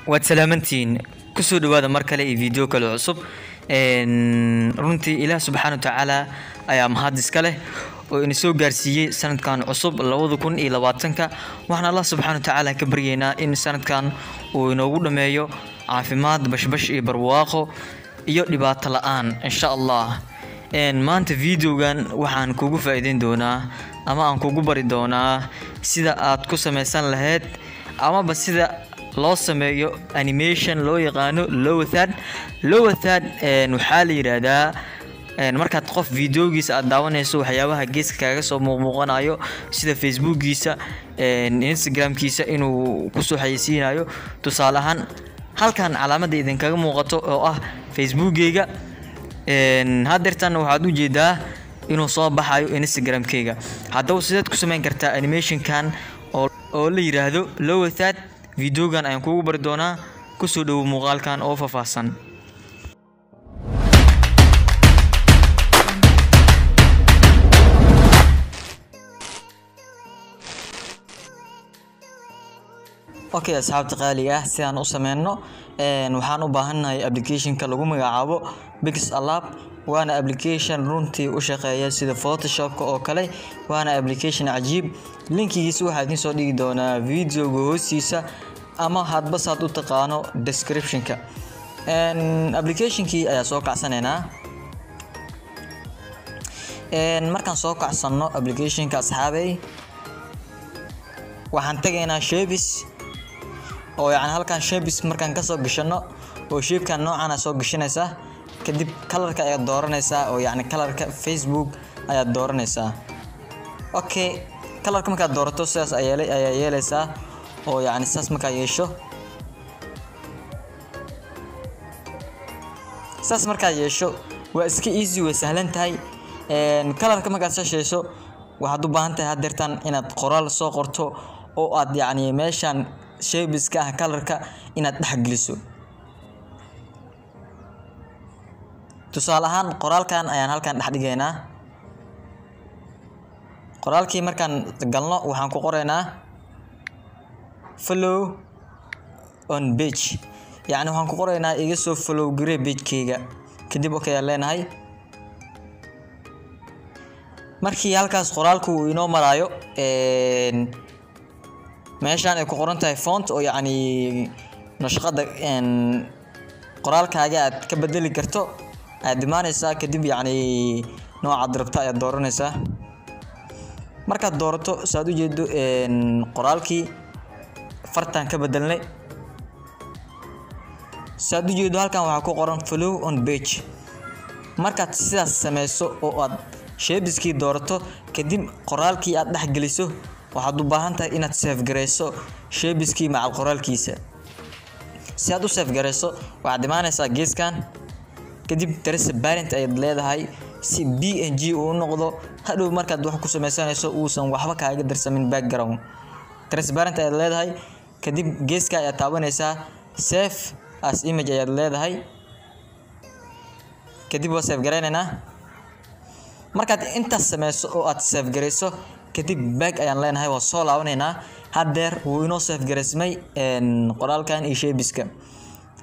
Waad salaamantihiin, kusoo dhawaada mar kale iyo video kale cusub. Runtii Ilaah subxaana watacaala ayaa mahad iska leh oo ina soo gaarsiiyey sanadkan cusub 2020-ka. Waxaan Allah subxaana watacaala ka baryeynaa in sanadkan uu inoogu dhameeyo caafimaad, bashbash iyo barwaaqo iyo dhibaato la-aan, insha Allah. Maanta videogan waxaan kugu faa'iideyn doonaa ama aan kugu bari doonaa sida aad ku sameysan lahayd amaba sida loo sameeyo animation loo yaqaano lower third. Lower third waxaa la yiraahdaa markaad qof videogiisa aad daawanayso, waxyaabaha geeska kaaga soo muuqmuuqanayo, sida Facebookgiisa, Instagramkiisa inuu kusoo xayeysiinayo. Tusaale ahaan, halkan calaamadda idinkaga muuqato oo ah Facebookgeyga, haddeertan waxaad ujeedaa inuu soo baxayo Instagramkeyga. Haddaba sideed ku sameyn kartaa animationkan oo la yiraahdo lower third? Videogan ayaan kugu bari doonaa. Kusoo dhowo muuqaalkan oo faahfaahsan. Okay, asxaabta qaaliga ah, si aan u sameyno waxaan u baahannahay applicationka lagu magacaabo PixelLab. Waana application runtii u shaqeeya sida Photoshopka oo kale, waana application cajiib. Linkigiisa waxaa idiin soo dhigi doonaa videoga hoostiisa ama hadba saad u taqaano descriptionka. Applicationkii ayaa soo kacsanaynaa. Markaan soo kacsanno applicationka, asxaabey, waxaan tagaynaa shapes oo yacni halkan shapes markaan kasoo gashano oo shapekan noocan soo gashanaysaa, kadib colorka ayaad dooranaysaa oo yacni colorka Facebook ayaad dooranaysaa. Okay, colorka markaad doorato sidaas ayaa yeelaysaa oo yacni sidaas markaa yeesho, saas markaad yeesho, waa iska easy, way sahlan tahay. Colorka markaad soo yeesho, waxaad u baahan tahay haddeertan inaad qoraal soo qorto oo aad yacni meeshan shapeska ah colorka inaad dhex geliso. Tusaale ahaan, qoraalkan ayaan halkan dhex dhigaynaa. Qoraalkii markaan galno, waxaan ku qoraynaa "follow on page", yacni waxaan ku qoraynaa "iga soo follow garee pagekeyga". Kadib okay ayaan leenahay. Markii halkaas qoraalku uu inoo maraayo, meeshaan ay ku qoran tahay font oo yacni nashqada qoraalkaaga aad ka bedeli karto ayaad imaanaysaa. Kadib yacni noocaad rabto ayaad dooranaysaa. Markaad doorato, saad u jeedo, qoraalkii fartaan ka bedelnay. Saad u jeedo, halkan waxaa ku qoran "follow on page". Markaad sidaas sameyso oo aad shapeskii doorato, kadib qoraalkii aad dhex geliso, waxaad u baahan tahay inaad save gareyso shapeskii macal qoraalkiisa. Si aad u save gareyso, waxaad imaanaysaa geeskan, kadib transparent ayaad leedahay si PNG uu u noqdo. Hadhow markaad wax ku sameysanayso uusan waxba kaaga darsamin background. Transparent ayaad leedahay, kadib geeska ayaad taabanaysaa, save as image ayaad leedahay, kadib waa save gareynaynaa. Markaad intaas sameyso oo aad save gareyso, kadib back ayaan leenahay, waa soo laabanaynaa. Haddeer wuu inoo save gareysmay qoraalkan iyo shapeska.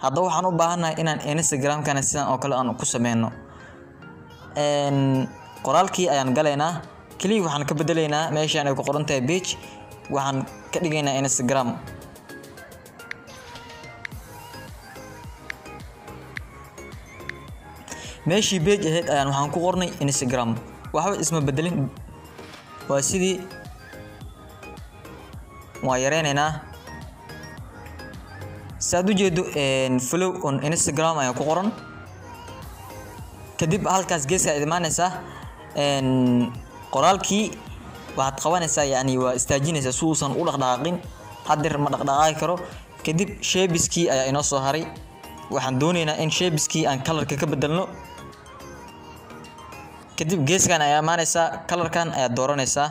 Haddaba waxaan u baahannahay inaan Instagramkana sidan oo kale aan ku sameyno. Qoraalkii ayaan galaynaa, kaliya waxaan ka bedelaynaa meeshaan ay ku qoran tahay page, waxaan ka dhigaynaa Instagram. Meeshii page ahayd ayaan waxaan ku qornay Instagram. Waxba isma bedelin, waa sidii. Waa yareynaynaa. Saad u jeedo, "follow on Instagram" ayaa ku qoran. Kadib halkaas geeska ayaad imaanaysaa, qoraalkii waxaad qabanaysaa, yacni waa istaajinaysaa si uusan u dhaqdhaqaaqin. Haddeer ma dhaqdhaqaaqi karo. Kadib shapeskii ayaa inoo soo haray. Waxaan doonaynaa in shapeskii aan colorka ka bedelno. Kadib geeskan ayaa imaanaysaa, colorkan ayaad dooranaysaa.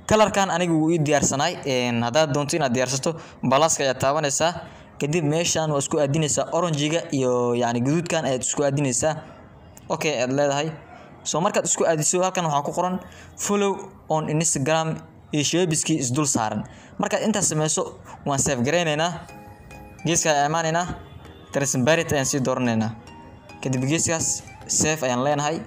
Colorkan aniga wuu ii diyaarsanaay. Haddaad doonto inaad diyaarsato, pluska ayaad taabanaysaa, kadib meeshan waa isku aadinaysaa, orange-ga iyo yacni guduudkan ayaad isku aadinaysaa. Okay ayaad leedahay. So markaad isku aadiso, halkan waxaa ku qoran "follow on Instagram" iyo shapeskii isdul saaran. Markaad intaas sameyso, waan save gareynaynaa. Geeska ayaan imaanaynaa, transparent ayaan sii dooranaynaa. Kadib geeskaas save ayaan leenahay.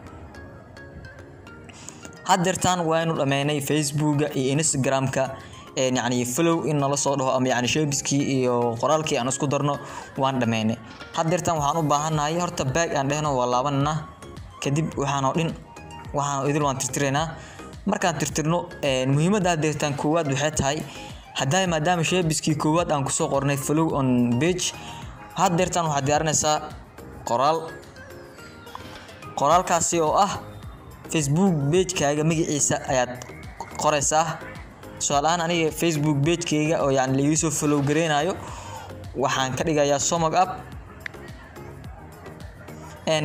Haddeertaan waanu dhameynay Facebooka iyo Instagramka, yacni follow in nala soo dhaho ama yacni shapeskii iyo qoraalkii aan isku darno waan dhameynay. Haddeertaan waxaan u baahannahay horta back aan dhehno, waa laabananaa. Kadib waxaan oo dhin waxaan idil waan tirtiraynaa. Markaan tirtirno, muhiimadda haddeertaan koowaad waxay tahay haddaa maadaama shapeskii koowaad aan kusoo qornay follow on page, haddeertaan waxaad diyaarinaysaa qoraal. Qoraalkaasi oo ah Facebook page-kaaga magaciisa ayaad qoraysaa. Tusaale ahaan, aniga Facebook page-kayga oo yacni la iga soo follow gareynayo waxaan ka dhigayaa Somag App.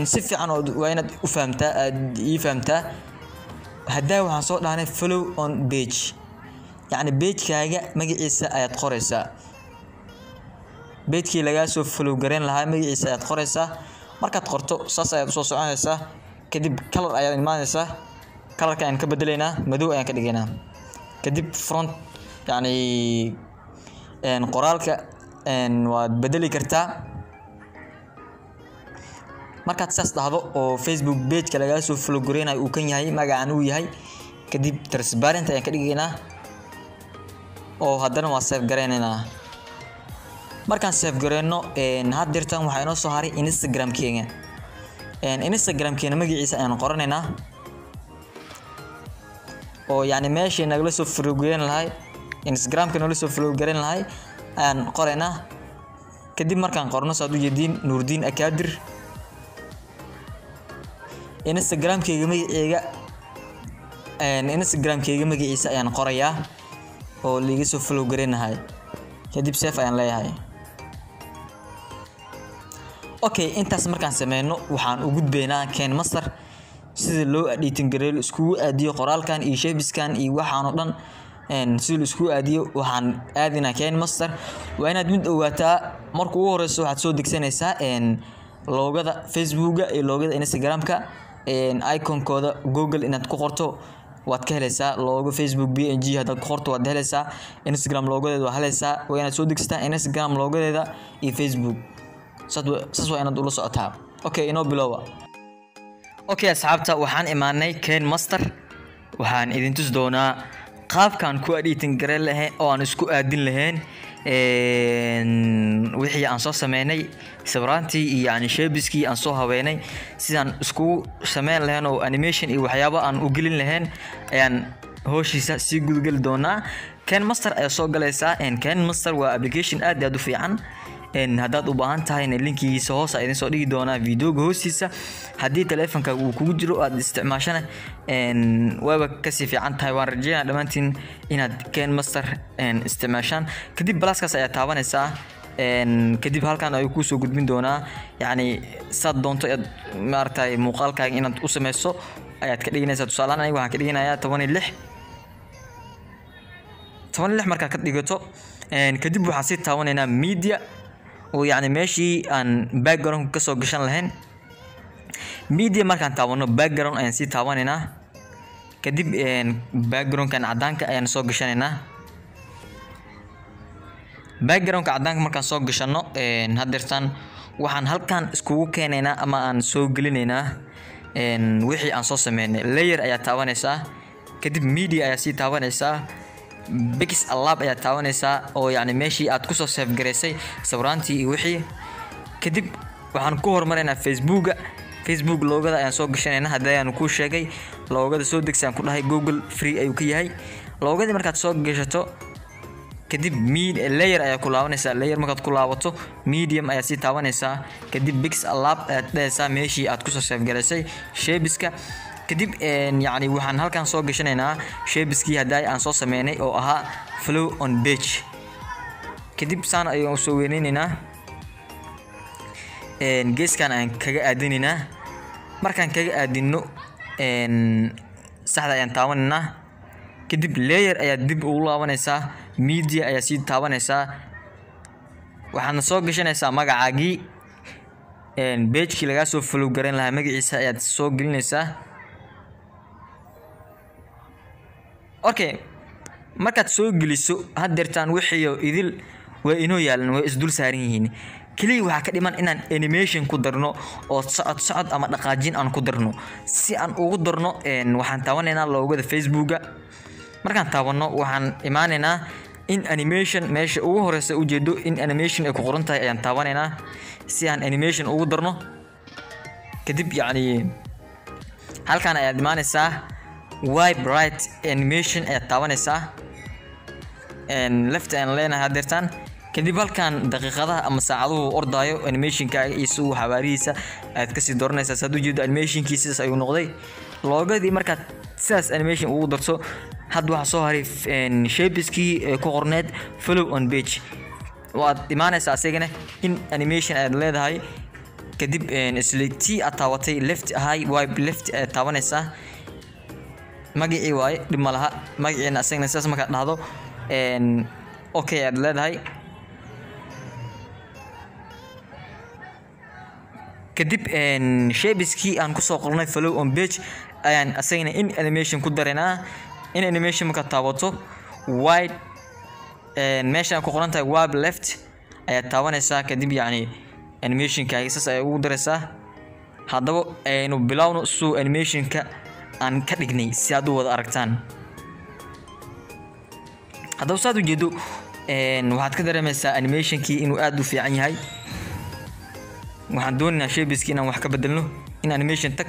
Si fiican oo waa inaad u fahamtaa, aad ii fahamtaa. Haddaa waxaan soo dhahnay follow on page, yacni page-kaaga magaciisa ayaad qoraysaa. Page-kii lagaa soo follow gareyn lahaa magaciisa ayaad qoraysaa. Markaad qorto, saas ayaad usoo soconaysaa. Kadib color ayaad imaanaysaa, colorka ayaan ka bedelaynaa, madow ayaan ka dhigaynaa. Kadib font, yacni qoraalka waad bedeli kartaa. Markaad saas dhahdo oo Facebook page-ka lagaa soo follow gareynayo uu kan yahay, magacan uu yahay, kadib transparent ayaan ka dhigaynaa oo haddana waa save gareynaynaa. Markaan save gareyno, haddeertan waxaa inoo soo haray Instagram-keena. Instagram-keena magaciisa ayaan qoranaynaa oo yacni meeshii nagala soo follow gareyn lahay, Instagram-ka nagala soo follow gareyn lahay ayaan qoraynaa. Kadib markaan qorno, saad u jeediin, Nuurdiin Akaadir, Instagram-keyga magaceyga, Instagram-keyga magaciisa ayaan qorayaa oo liiga soo follow gareynahay. Kadib save ayaan leeyahay. Okay, intaas markaan sameyno waxaan u gudbaynaa KineMaster, sida loo editing gareeyo, la iskugu aadiyo qoraalkan iyo shapeskan iyo waxaan oo dhan sida la iskugu aadiyo. Waxaan aadinaa KineMaster. Waa inaad mid ogaataa: marka ugu horeyso waxaad soo degsanaysaa logoda Facebooka iyo logoda Instagramka, iconkooda. Google inaad ku qorto waad ka helaysaa. Logo Facebook PNG haddaad ku qorto waad helaysaa. Instagram logodeeda waad helaysaa. Waa inaad soo degsataa Instagram logodeeda iyo Facebook. Saas waa inaad ula socotaa. Okay, inoo bilowba. Okay asxaabta, waxaan imaanay KineMaster. Waxaan idin tusi doonaa qaabkaan ku editing gareyn lahayn oo aan isku aadin lahayn wixii aan soo sameynay, sawiraantii iyo yani shapeskii aan soo habeynay, sidaan iskugu sameyn lahayn oo animation iyo waxyaabo aan u gelin lahayn ayaan howshiisa sii gudageli doonaa. KineMaster ayaa soo galaysaa. KineMaster waa application aad iyo aad u fiican. Haddaad u baahan tahayna linkigiisa hoos idin soo dhigi doonaa videoga hoostiisa. Haddii taleefonkaaga uu kugu jiro aad isticmaashana, waaba kasii fiican tahay. Waan rajeynaya dhammaantiin inaad KineMaster isticmaashaan. Kadib pluskaas ayaa taabanaysaa. Kadib halkan ayuu kuusoo gudbin doonaa, yacni saad doonto aad maaragtay muuqaalkaaga inaad u sameyso ayaad ka dhiganaysaa. Tusaalehaan, aniga waxaan ka dhiganayaa 16. 16 markaad ka dhigato, kadib waxaan sii taabanaynaa media oo yacni meeshii aan background kasoo gashan lahayn. Media markaan taabano, background ayaan sii taabanaynaa. Kadib backgroundkan cadaanka ayaan soo gashanaynaa. Backgroundka cadaanka markaan soo gashano, haddeertaan waxaan halkan iskugu keenaynaa ama aan soo gelinaynaa wixii aan soo sameynay. Layer ayaa taabanaysaa, kadib media ayaa sii taabanaysaa, PixelLab ayaa taabanaysaa oo yacni meeshii aad kusoo save garaysay sawiraantii iyo wixii. Kadib waxaan ku horumaraynaa Facebooka. Facebook logoda ayaan soo gashanaynaa. Haddii ayaan kuu sheegay logoda soo degsaan ku dhahay, Google free ayuu ka yahay. Logodii markaad soo gashato, kadib layer ayaa ku laabanaysaa. Layer markaad ku laabato, media ayaa sii taabanaysaa. Kadib PixelLab ayaad dhahaysaa, meeshii aad kusoo save garaysay shapeska. Kadib yacni waxaan halkan soo gashanaynaa shapeskii hadda aan soo sameynay oo ahaa follow on page. Kadib saan ayaan usoo weyneynaynaa, geeskan ayaan kaga aadinaynaa. Markaan kaga aadino, saxda ayaan taabanaynaa. Kadib layer ayaad dib ugu laabanaysaa, media ayaa sii taabanaysaa, waxaadna soo gashanaysaa magacaagii, pagekii lagaa soo follow garan lahaa magaciisa ayaad soo gelinaysaa. Okay, markaad soo geliso, haddeertaan wixiyo idil Way inoo yaalan, way isdul saaran yihiin. Kaliya waxaa ka dhiman inaan animation ku darno oo socod socod ama dhaqaajin aan ku darno. Si aan ugu darno, waxaan taabanaynaa logoda Facebooka. Markaan taabanno, waxaan imaanaynaa in animation. Meesha ugu horeysa ujeedo in animation ay ku qoran tahay ayaan taabanaynaa si aan animation ugu darno. Kadib yacni halkan ayaad imaanaysaa, wipe right animation ayaad taabanaysaa, left ayaan leenahay hadeertaan. Kadib halkan daqiiqadaha ama saacaduhu ordaayo animationkaaga iyo si uu xawaarihiisa ayaad kasii dooranaysaa. Saad ujeedo, animationkii sidaas ayuu noqday. Logodii markaad sidaas animation ugu darto, hadda waxaa soo haray shapeskii ee ku qorneed "follow on page". Waad imaanaysaa asigana, in animation ayaad leedahay. Kadib isla tii aad taabatay left ahay, wipe left ayaad taabanaysaa. Magacii waaye, dhib ma laha magaciina. Asagana sidaas markaad dhahdo, okay ayaad leedahay. Kadib shapeskii aan kusoo qornay "follow on page" ayaan asagana in animation ku daraynaa. In animation markaad taabato, wide meeshaan ku qoran tahay wipe left ayaad taabanaysaa. Kadib yacni animationkaaga saas ayaad ugu daraysaa. Haddaba aynu bilowno suu animationka aan ka dhignay si aad u wada aragtaan. Haddaba saad ujeedo, waxaad ka dareemaysaa animationkii inuu aad u fiican yahay. Waxaan doonaynaa shapeski inaan wax ka bedelno. In animation tag.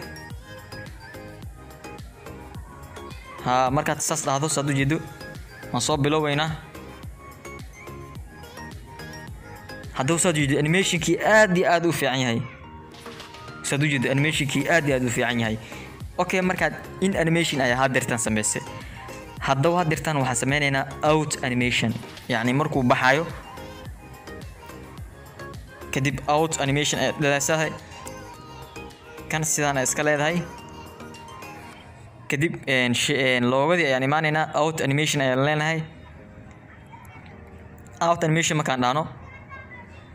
Ha, markaad saas dhahdo, saad ujeedo, waan soo bilowweynaa. Haddaba saad ujeedo, animationkii aad iyo aad u fiican yahay. Saad ujeedo, animationkii aad iyo aad u fiican yahay. Okay, markaad in animation ayaa hadeertan samaysay. Haddaba hadeertan waxaan sameynaynaa out animation, yacni markuu baxayo. Kadib out animation ayaad dhaleesahay, kan sidaan iska leedahay. Kadib logodii ayaan imaanaynaa, out animation ayaan leenahay. Out animation markaan dhahno,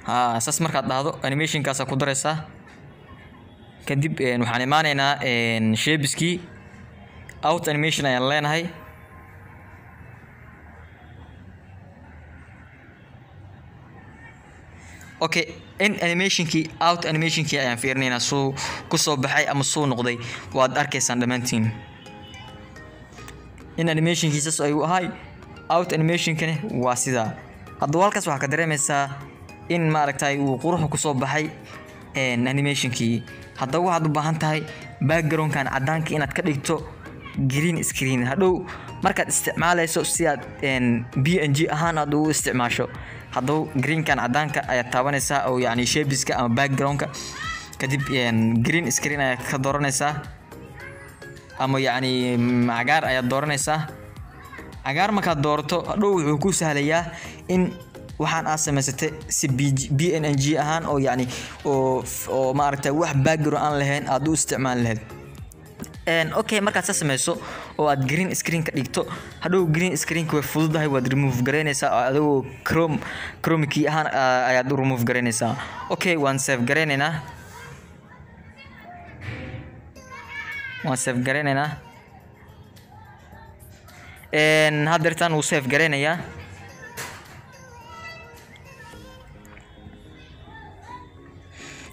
ha, saas markaad dhahdo, animationkaasaa ku daraysaa. Kadib waxaan imaanaynaa shapeskii, out animation ayaan leenahay. Okay, in animationkii, out animationkii ayaan fiirinaynaa suu kusoo baxay ama suu noqday. Waad arkaysaan dhammaantiin in animationkii saas ayuu ahay, out animationkani waa sidaa. Haddaba halkaas waxaa ka dareemaysaa in maaragtay uu quruxu kusoo baxay animationkii. Haddaba waxaad u baahan tahay backgroundkan caddaanka inaad ka dhigto green screen hadhow markaad isticmaalayso, si aad PNG ahaan aad ugu isticmaasho. Haddaba greenkan caddaanka ayaad taabanaysaa oo yacni shapeska ama backgroundka. Kadib green screen ayaad ka dooranaysaa ama yacni cagaar ayaad dooranaysaa. Cagaar markaad doorato, hadhow wuxuu ku sahlayaa in waxaan aad samaysatay si PNG ahaan oo yacni oo maaragtay wax background aan lahayn aad u isticmaali lahayd. Okay, markaad sa sameyso oo aad green screen ka dhigto, hadhow green screenka way fududahay, waad remove garaynaysaa adigoo chrome key ahaan ayaad u remove garaynaysaa. Okay, waan save garaynaynaa, waan save garaynaynaa. Haddeertaan wuu save garaynayaa.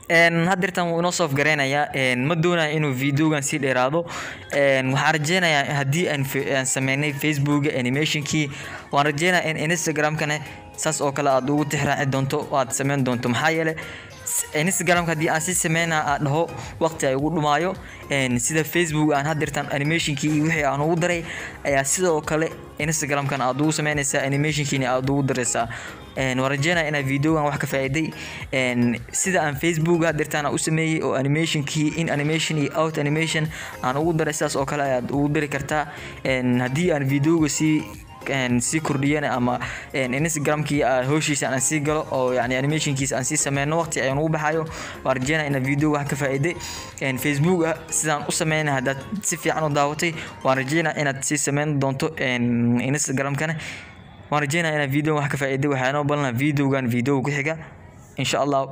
Haddeertan wuu inoo save garaynayaa. Ma doonayo inuu videogan sii dheeraado. Waxaan rajeynayaa haddii aan sameynay Facebooka animationkii, waan rajeynayaa in Instagramkana saas oo kale aad ugu tixraaci doonto oo aad sameyn doonto. Maxaa yeelay Instagramka haddii aan si sameyna aad dhaho, waqti ay ugu dhumaayo. Sida Facebook aan haddeertan animationkii iyo wixii aan ugu daray ayaa sidoo kale Instagramkan aad ugu sameynaysaa, animationkiina aad ugu daraysaa. Waan rajeynaya inaa videogan wax ka faa'iiday. Sida aan Facebook haddeertan aan u sameeyey oo animationkii in animation iyo out animation aan ugu daray, sidaas oo kale ayaad ugu dari kartaa. Haddii aan videoga sii kordhiyana ama Instagramkii howshiisa aan sii galo oo yani animationkiisa aan sii sameyno, waqti ayaan ugu baxayo. Waan rajeynaya inaa video wax ka faa'iiday. Facebook sidaan u sameynay haddaad si fiican u daawatay, waan rajeynaya inaad sii sameyn doonto Instagramkana. Waan rajeynaya inaad video wax ka faa'iiday. Waxaa inoo balanaa videogan video ku xiga, insha Allah.